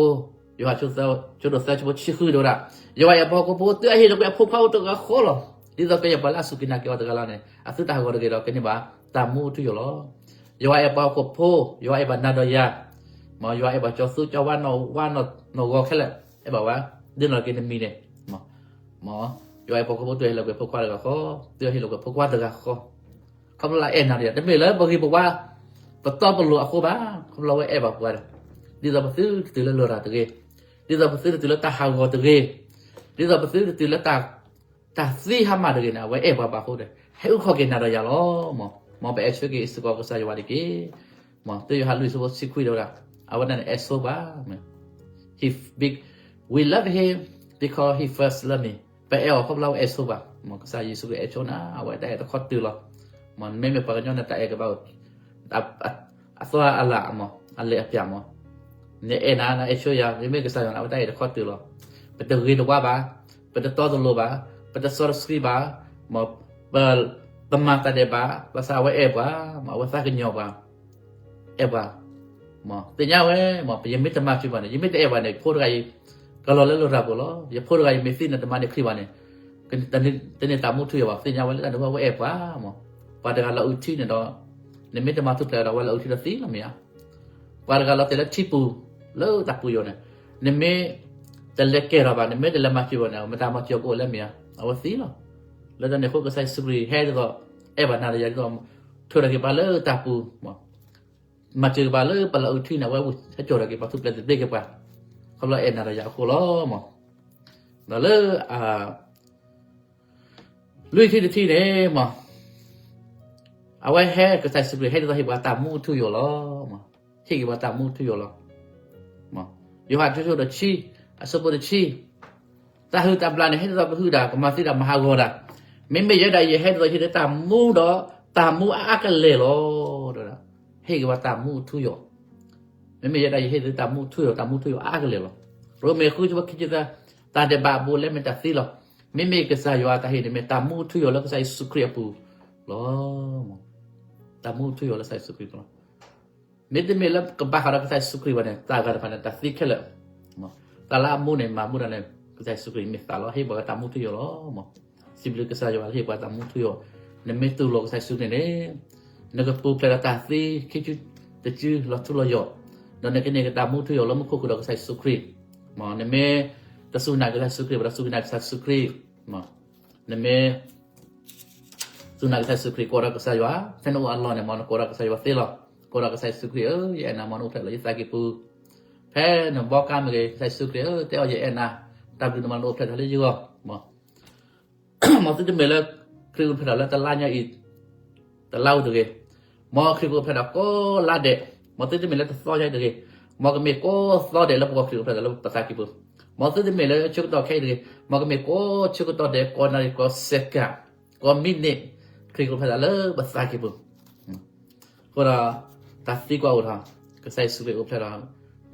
ယိၤဟၣ် ဆၢဒိၣ်သၢ ဆၢဖိဆံဃု တဲဝဲဒၣ်, ယွၤအဲၣ်ပှၤဟီၣ်ခိၣ်ဖိ တုၤအဟ့ၣ်လီၤကွံာ်အဖိခွါအိၣ်တဂၤဃီလီၤ. ဒ်သိးကယဲၢ်ပှၤလၢအစူၢ်က့ၤနာ်က့ၤအီၤတဂၤလီၤန့ၣ် အသုတၢ်ဟးဂီၤတဂ့ၤဒီး ကန့ၢ်ဘၣ်တၢ်မူအထူအယိာ်လီၤ. ယွၤအဲၣ်ပှၤဟီၣ်ခိၣ်ဖိ, ယွၤအဲၣ်ဘၣ်နၤဒီးယၤ, မ့ၢ်ယွၤအဲၣ်ပှၤကၠီၤသူကၠီၤဝါ နီၢ်ဝါ နီၢ်ဂီၤခဲလၢာ်, အဲၣ်ဘၣ်ဝဲ, ဒ်န့ၣ်လီၤက့ၤနမံၤန့ၣ်, မ့ၢ်, ယွၤအဲၣ်ပှၤဟီၣ်ခိၣ်ဖိ တုၤအဟ့ၣ်လီၤကွံာ်ဖိခွါတဂၤဃီ, တုၤအဟ့ၣ်လီၤကွံာ်ဖိခွါတဂၤဃီ ခီဖျိလၢအဲၣ်နၤဒီးယၤ, တမ့ၢ်လၢပဂ့ၤပဝါ ပတီပလိၤအဃိဘၣ်, ခီဖျိလၢအဝဲအဲၣ်ဘၣ်ပှၤဒီး, ဒ်သိးပသုတတုၤလၢလရာ်တဂ့ၤ, ဒ်သိးပသုတတုၤလၢတၢ်ဟးဂီၤတဂ့ၤ, ဒ်သိးပသုတတုၤလၢ တၢ်သံဟါမၢ်တဂ့ၤန့ၣ် အဝဲအဲၣ်ပှၤဘၣ်အဃိဒီး ဟဲအုၣ်ခီၣ်က့ၤနၤဒီးယၤလီၤ. မ့ၢ်, မ့ၢ်ပအဲၣ်ဆၢက့ၤစ့ၢ်ကီးကစၢ်ယွၤတက့ၢ်. မ့ၢ်, တၢယိၤဟၣ်လွံၢ်ဆၢဖိဆံခွံ တဲဝဲဒၣ်, အဝဲဒၣ်န့ၣ်အဲၣ်ဆိပှၤ, he, we love him because he first loved me. ပအဲၣ်အီၤခီဖျိလၢအဝဲအဲၣ်ဆိပှၤ, မ့ၢ်ကစၢ်ယ့ၣ်ၡူးခရံာ်အဲၣ်ဆိနၤ, အဝဲတၢ်အဲၣ်တခီတုၤလီၤ. မ့ၢ်, မ့မ့ၢ်ပှၤကညီန့ၣ်တၢ်အဲၣ်ကဘၣ်အိၣ် အသီအလၢ်မ့ၢ်, အလဲၤအပျၢ်မ့ၢ်, နအဲၣ်နၤ နအဲၣ်ဆိယၤ, မ့မ့ၢ်ကစၢ်ယွၤန့ၣ် အဝဲတၢ်အဲၣ်တခီတုၤလီၤ. ပတဂ့ၤတဝါဘၣ်, ပတတီတလိၤဘၣ်, ပတစီတဆှံဘၣ်, မ့ၢ်, ပ, ပမၤတၢ်ဒဲးဘး, ဘၣ်ဆၣ်အဝဲအဲၣ်ပှၤ, မ့ၢ်အဝဲသးကညီၤပှၤ အဲၣ်ပှၤ, မ့ၢ်သ့ၣ်ညါဝဲ, မ့ၢ်ပယမ့ၢ်တမၤစၢၤပှၤန့ၣ်, ယမ့ၢ်တအဲၣ်ပှၤန့ၣ် ဖိတဂၤအံၤ ကလီၤလၢလရာ်ပူၤလီၤ. ယဖိတဂၤအံၤမ့ၢ်သံန့ၣ် တမၤန့ၢ်ခရံာ်ဘၣ်န့ၣ်, တန့ၢ်တၢ်မူထူယိာ်ဘၣ်, သ့ၣ်ညါဝဲလၢတၢ်န့ၣ်ဝဲအဝဲအဲၣ်ပှၤ, မ့ၢ်ပှၤတဂၤလီၤအုးထံန့ၣ်ဒီး, နမ့ၢ်တမၤထူၣ်ဖျဲးဒီး အဝဲလီၤအုးထံဒီးသံလီၤမ့ၢ်ဧါ. ပှၤတဂၤလီၤတဲာ်လၢထံပူၤ, လၢတၢ်ပူၤယိာ်န့ၣ်, နမ့ၢ်တလဲၤကဲထီၣ်ဘၣ်, နမ့ၢ်တလဲၤမၤစၢၤဘၣ်န့ၣ် မတၤမၤစၢၤကအိၣ်လဲၣ်မ့ၢ်ဧါ, အဝဲသံလီၤ. လၢတၢ်န့ၣ်အဃိကစၢ်ယ့ၣ်ၡူးခရံာ်ဟဲဒ်သိး, အဲၣ်ဘၣ်နၤဒီးယၤဒ်သိး, ထုးထီၣ်က့ၤပှၤလၢတၢ်ပူၤ, မၤစၢၤက့ၤပှၤလၢပလီၤအုးထံန့ၣ် အဝဲဟဲစိာ်ထီၣ်က့ၤပှၤ ထူၣ်ဖျဲးသဘျ့က့ၤပှၤ, ခီဖျိအဲၣ်နၤဒီးယၤအဃိလီၤမ့ၢ်. ဒီးလၢ လွံၢ်ထံၣ်တထံၣ်န့ၣ်မ့ၢ်, အဝဲဟဲကစၢ်ယ့ၣ်ၡူးခရံာ်ဟဲဒ်သိးဟ့ၣ်ပှၤတၢ်မူထူယိာ်လီၤ. ဟ့ၣ်က့ၤပှၤတၢ်မူထူယိာ်လီၤ. ယိၤဟၣ် ဆၢဒိၣ်တဆံ, အဆၢဖိတဆံ, တၢ်ဟုၣ်တၢ်ဘျၣ်န့ၣ် ဟဲဒ်သိးကဟုၣ်တၢ် ကမၤသံတၢ် မၤဟးဂီၤတၢ်, မ့မ့ၢ်ယဲဒၣ်ယဟဲဒ်သိးဟ့ၣ်လၢတၢ်မူဒီး တၢ်မူအါအါကလဲာ်လီၤ. ဟ့ၣ်က့ၤပှၤတၢ်မူထူယိာ်, မ့မ့ၢ်ယဲဒၣ်ယဟ့ၣ်လၢတၢ်မူထူယိာ် တၢ်မူထူယိာ်အါအါကလဲာ်လီၤ. ရိမ့ၤ ဃု ဆၢဖိခံဆံသၢ, တၢ်ဒဲးဘးအဘူးအလဲမ့ၢ်တၢ်သံလီၤ. မ့မ့ၢ်ကစၢ်ယွၤအတၢ်ဟ့ၣ်န့ၣ် မ့ၢ်တၢ်မူထူယိာ်လၢကစၢ်ယ့ၣ်ၡူးခရံာ်အပူၤလီၤ. တၢ်မူထူယိာ်လၢကစၢ်ယ့ၣ်ၡူးခရံာ်အပူၤလီၤ. မ့တမ့ၢ်လၢကဘၣ်ဃးဒီးကစၢ်ယ့ၣ်ၡူးခရံာ်ဘၣ်န့ၣ် တၢ်ဂၤတဖၣ်န့ၣ် တၢ်သံခဲလၢာ်, တၢ်လၢအမူန့ၣ် မၤမူတၢ်န့ၣ် ကစၢ်ယ့ၣ်ၡူးခရံာ်မ့ၢ်သးလီၤ ဟ့ၣ်ပှၤတၢ်မူထူယိာ်လီၤ. စံးဘျုးကစၢ်ယွၤလၢဟ့ၣ်ပှၤတၢ်မူထူယိာ်, နမ့ၢ်တူၢ်လိာ်ကစၢ်ယ့ၣ်ၡူးခရံာ်န့ၣ် နကပူၤဖျဲးဒီးတၢ်သံခံစုတစုလီၤထူလီၤယိာ်, ဒီးနကန့ၢ်ကတၢ်မူထူယိာ်လၢမူခိၣ်ဃုာ်ဒီးကစၢ်ယ့ၣ်ၡူးခရံာ်, မ့ၢ်, နမ့ၢ်တစူၢ်နာ်ကစၢ်ယ့ၣ်ၡူးခရံာ်ဘၣ်ဒီးစူၢ်နာ်ကစၢ်ယ့ၣ်ၡူးခရံာ်, နမ့ၢ် စူၢ်နာ်ကစၢ်ယ့ၣ်ၡူးခရံာ် ကိးဒီးကစၢ်ယွၤ, ဖဲနအိၣ်အလီၢ်န့ၣ် မ်နကိးဒီးကစၢ်ယွၤသ့လီၤ. ကိးဒီးကစၢ်ယ့ၣ်ၡူးခရံာ်ဧၢ, ယအဲၣ်နၤ မ်နအိၣ်ဖျဲၣ်လၢယသးကံၢ်ပူၤ, ဖဲနဘီကါမ့ၢ်ဂ့ၤ ကစၢ်ယ့ၣ်ၡူးခရံာ်ဧၢ, တဲအီၤယအဲၣ်နၤ, တၢ်ဘျုးန့ၣ် မ်နအိၣ်ဖျဲၣ်ထီၣ်လၢယဂီၢ်, မ့ၢ် မ်သုတမ့ၢ်လၢ ခရံာ်အိၣ်ဖျဲၣ်ထီၣ်လၢတလါညါအံၤ, တလါဧိၤတဂ့ၤ, မ်ခရံာ်ကအိၣ်ဖျဲၣ်ထီၣ်ကိးလါဒဲး, မ်သုတမ့ၢ်လၢတသီညါအံၤတဂ့ၤ, မ်ကမ့ၢ်ကိးသီဒဲးလၢပဂီၢ် ခရံာ်ကအိၣ်ဖျဲၣ်ထီၣ်လၢပသးကံၢ်ပူၤ, မ်သုတမ့ၢ်လၢဆၢကတီၢ်ခဲအံၤတဂ့ၤ, မ်ကမ့ၢ်ကိးဆၢကတီၢ်ဒဲး ကိးနၣ်ရံၣ် ကိးစဲးကၣ်, ကိးမံးနံး, ခရံာ်ကအိၣ်ဖျဲၣ်ထီၣ်လၢပသးကံၢ်ပူၤ အဃိဒီး တၢ်သံကွၢ်အိၣ်ထီၣ်, ကစၢ်ယ့ၣ်ၡူးခရံာ်အိၣ်ဖျဲၣ်ထီၣ်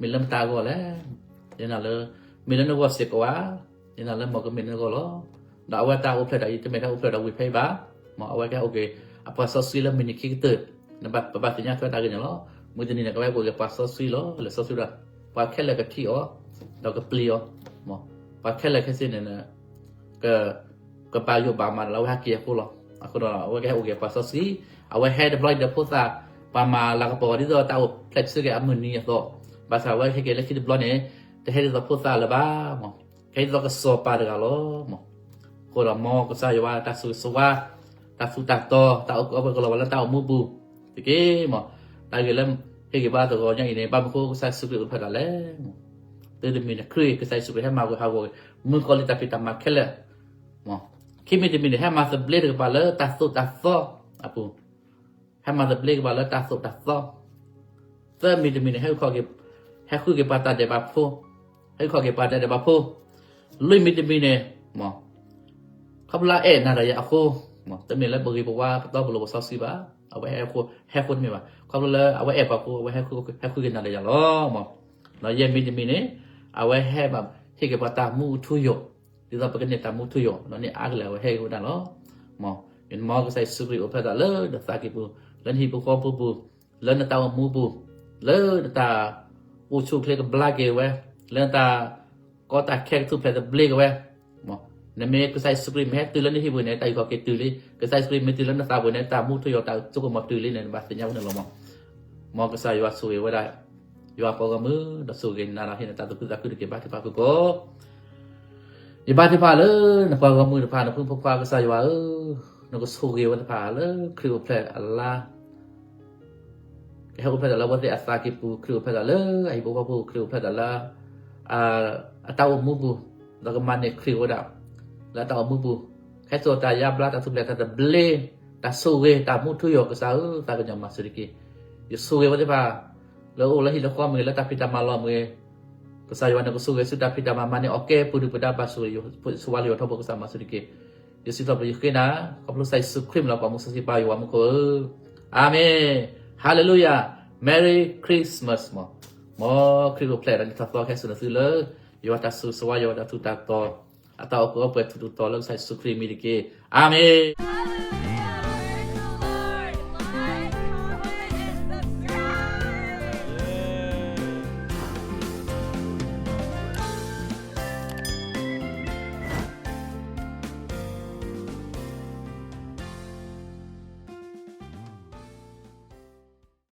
မ့ၢ်လၢမတၤအဂီၢ်လဲၣ်, ယနာ်လၢ မ့ၢ်လၢနဂီၢ်စ့ၢ်ကီးဧါ, ယနာ်လၢမ်ကမ့ၢ်လၢနဂီၢ်လီၤ. ဒီးအဝဲတၢ်အိၣ်ဖျဲၣ်ထီၣ်အံၤ တမ့ၢ်တၢ်အိၣ်ဖျဲၣ်ဒီးဝံၤဖဲအံၤဘၣ်, မ်အဝဲကဟဲအိၣ်က့ၤ အပှၤစီဆှံလၢမုၢ်နံၤခံကတၢၢ်, ပဘၣ်သ့ၣ်ညါထွဲတၢ်ဂ့ၢ်န့ၣ်လီၤ. မုၢ်တနံၤန့ၣ် ကဝဲကအိၣ်က့ၤပှၤစီဆှံလီၤ, လဲၤစီဆှံဒီး ပှၤခဲလၢာ်ကထံၣ်အီၤ, ဒီးကပျံၤအီၤ, ပှၤခဲလၢာ်ခဲဆ့န့ၣ် က ကဘၣ်ယိၣ်ဘၣ်မးဒီးလၢအဝဲဟဲက့ၤအဃိလီၤ. အဃိဒီး အဝဲကဟဲအိၣ်က့ၤပှၤစီဆှံ, အဝဲဟဲတဘျီအံၤဒီးဖိသၣ်, ပှၤမၤလၤကပီၤဒ်သိးတၢ်အိၣ်ဖျဲၣ်ဆၢက့ၤအမုၢ်နံၤအသိး, ဘၣ်ဆၣ်အဝဲဟဲက့ၤလၢခံတဘျီန့ၣ်, တဟဲဒ်သိးဖိသၣ်လၢၤဘၣ်, ကဟဲဒ်သိးကစီၤပၤတဂၤလီၤ. အဃိဒီးမ်ကစၢ်ယွၤတၢ်ဆိၣ်ဂ့ၤဆိၣ်ဝါ, တၢ်သူၣ်တၢ်တီ, တၢ်အိၣ်ကီးပှဲၤကလီၤဝဲလၢတၢ်အိၣ်မူပူၤ, တက့ၢ်မး, တၢ်ဂ့ၢ်လၢ ဟ့ၣ်ဂ့ၤဘၣ်သဂီၤညါအံၤန့ၣ် ဘၣ်မနုၤအဃိကစၢ်ယ့ၣ်ၡူးခရံာ်အိၣ်ဖျဲၣ်ထီၣ်လဲၣ် သုတမံၤန့ၣ် ခရံာ်ကစၢ်ယ့ၣ်ၡူးခရံာ်ဟဲမၤဝဲဟးဂီၤ, မုၣ်ကီၤလံၢ်တၢ်ဖံးတၢ်မၤခဲလၢာ်, ခံမံၤတမံၤန့ၣ် ဟဲမၤသဘျ့က့ၤပှၤလၢတၢ်သိၣ်တၢ်သီအပူၤ, ဟဲမၤသဘျ့က့ၤပှၤလၢတၢ်သိၣ်တၢ်သီ, သၢမံၤတမံၤန့ၣ် ဟဲဃုက့ၤပှၤတၢ်ဒဲးဘးဖိ, ဟဲဃုက့ၤပှၤတၢ်ဒဲးဘးဖိ, လွံၢ်မံၤတမံၤန့ၣ်, မ် ခီဖျိလၢအအဲၣ်နၤဒီးယၤအဃိ, တမ့ၢ်လၢပဂ့ၤပဝါပတီပလိၤပစီဆှံဘၣ်, အဝဲဟဲဃိ, ဟဲဃိတမ့ၢ်ဘၣ်, ခီဖျိလၢအဝဲအဲၣ်ပှၤအဃိ အဝဲဟဲဃုက့ၤနၤဒီးယၤလီၤ. ဒီးယဲၢ်မံၤတမံၤန့ၣ်, အဝဲဟဲဘၣ်ဟ့ၣ်က့ၤပှၤတၢ်မူအထူအယိာ်, ဒ်သိးပကန့ၢ်တၢ်မူထူယိာ်, ဒီးန့ၢ်အါကလဲာ်အဝဲဟဲက့ၤဝဲဒၣ်လီၤ. မ်ကစၢ်ယ့ၣ်ၡူးခရံာ်အိၣ်ဖျဲၣ်တၢ်လၢနသးကံၢ်ပူၤ, လၢနဟံၣ်ပူၤဃီပူၤပူၤ, လၢနတၢ်အိၣ်မူပူၤ, လၢနတၢ်အိၣ်ဆူၣ်အိၣ်ချ့ကဘျါက့ၤဝဲ, လၢနတၢ်ကီတၢ်ခဲကထူၣ်ဖျဲးသဘျ့က့ၤဝဲ, နမ့ၢ်ကစၢ်ယ့ၣ်ၡူးခရံာ်မ့ၢ်ဟဲတုၤလၢနဟံၣ်ပူၤန့ၣ် တၢ်အုၣ်က့ၤခီၣ်က့ၤတုၤလံ, ကစၢ်ယ့ၣ်ၡူးခရံာ်မ့ၢ်တုၤလၢနသးပူၤန့ၣ် တၢ်မူထူယိာ်တၢ်အုၣ်က့ၤခီၣ်က့ၤမၤတုၤလံန့ၣ် နဘၣ်သ့ၣ်ညါဝဲန့ၣ်လီၤ. မ်ကစၢ်ယွၤဆိၣ်ဂ့ၤဝဲဒၣ် ယွၤပှၤဂီၢ်မုၢ် ဒီးဆိၣ်ဂ့ၤနၤဒီးဟ့ၣ်နတၢ်သူၣ်ခုသးခုတက့ၢ်ဘၣ်တဖၣ်ဖုၣ်ကိာ် ယဘါထုကဖၣ်လၢနပှၤဂီၢ်မုၢ်တဖၣ် နဖုဖိခွါကစၢ်ယွၤဧၢ, နကဆိၣ်ဂ့ၤဝဲတဖၣ်လၢခရံာ်အိၣ်ဖျဲၣ်အလါ, ကဟဲအိၣ်ဖျဲၣ်တၢ်လၢအဝဲသ့ၣ်အသးကံၢ်ပူၤ, ခရံာ်အိၣ်ဖျဲၣ်တၢ်လၢအဟံၣ်ဖိဃီဖိ, ခရံာ်အိၣ်ဖျဲၣ်တၢ်လၢ အတၢ်အိၣ်မူပူၤ, ဒီးကမၤန့ၢ်ခရံာ်ဝဲဒၣ် လၢအတၢ်အိၣ်မူပူၤ, ဟဲစိာ်တၢ်ယါဘျါ တၢ်ထူၣ်ဖျဲးတၢ်သဘျ့, တၢ်ဆိၣ်ဂ့ၤ တၢ်မူထူယိာ် ကစၢ်ဧၢ, သးကညီၤမၤစၢၤတက့ၢ်. ယဆိၣ်ဂ့ၤဝဲသ့ၣ်တဖၣ် လၢအအိၣ်လၢဟံၣ်လၢဃီမ့ၢ်ဂ့ၤ, လၢတၢ်ဖံးတၢ်မၤလီၢ်မ့ၢ်ဂ့ၤ, ကစၢ်ယွၤန့ၣ် ကဆိၣ်ဂ့ၤဆူတၢ်ဖံးတၢ်မၤ မၤန့ၢ်အီၣ်ကဲပူၤဒုၣ်ပဒါ ဘၣ်ဆိၣ်ဂ့ၤဆိၣ်ဝါလၢယွၤထီဘိ ကစၢ်မၤစၢၤတက့ၢ်. ယစံးထီၣ်ပတြၢၤယဃ့နၤ ခီဖျိကစၢ်ယ့ၣ်ၡူးခရံာ်မံၤလီၤ. ပှၤမူစီဆှံပၢ်ယွၤမူခိၣ်ဧၢ, အၤမ့ၣ်, ဟါလ့လူယၤ, Merry Christmas မ်, မ်ခရံာ်အိၣ်ဖျဲၣ်ဒီးနံၣ်ထီၣ်သီကဟဲစိာ်နသုလၢ ယွၤတၢ်ဆိၣ်ဂ့ၤဆိၣ်ဝါ ယွၤတၢ်ထူးတၢ်တီၤ, အတၢ်အိၣ်ကအိၣ်ပှဲၤထူးထူးတီၤတီၤလၢကစၢ်ယ့ၣ်ၡူးခရံာ်မံၤတက့ၢ်. အၤမ့ၣ်.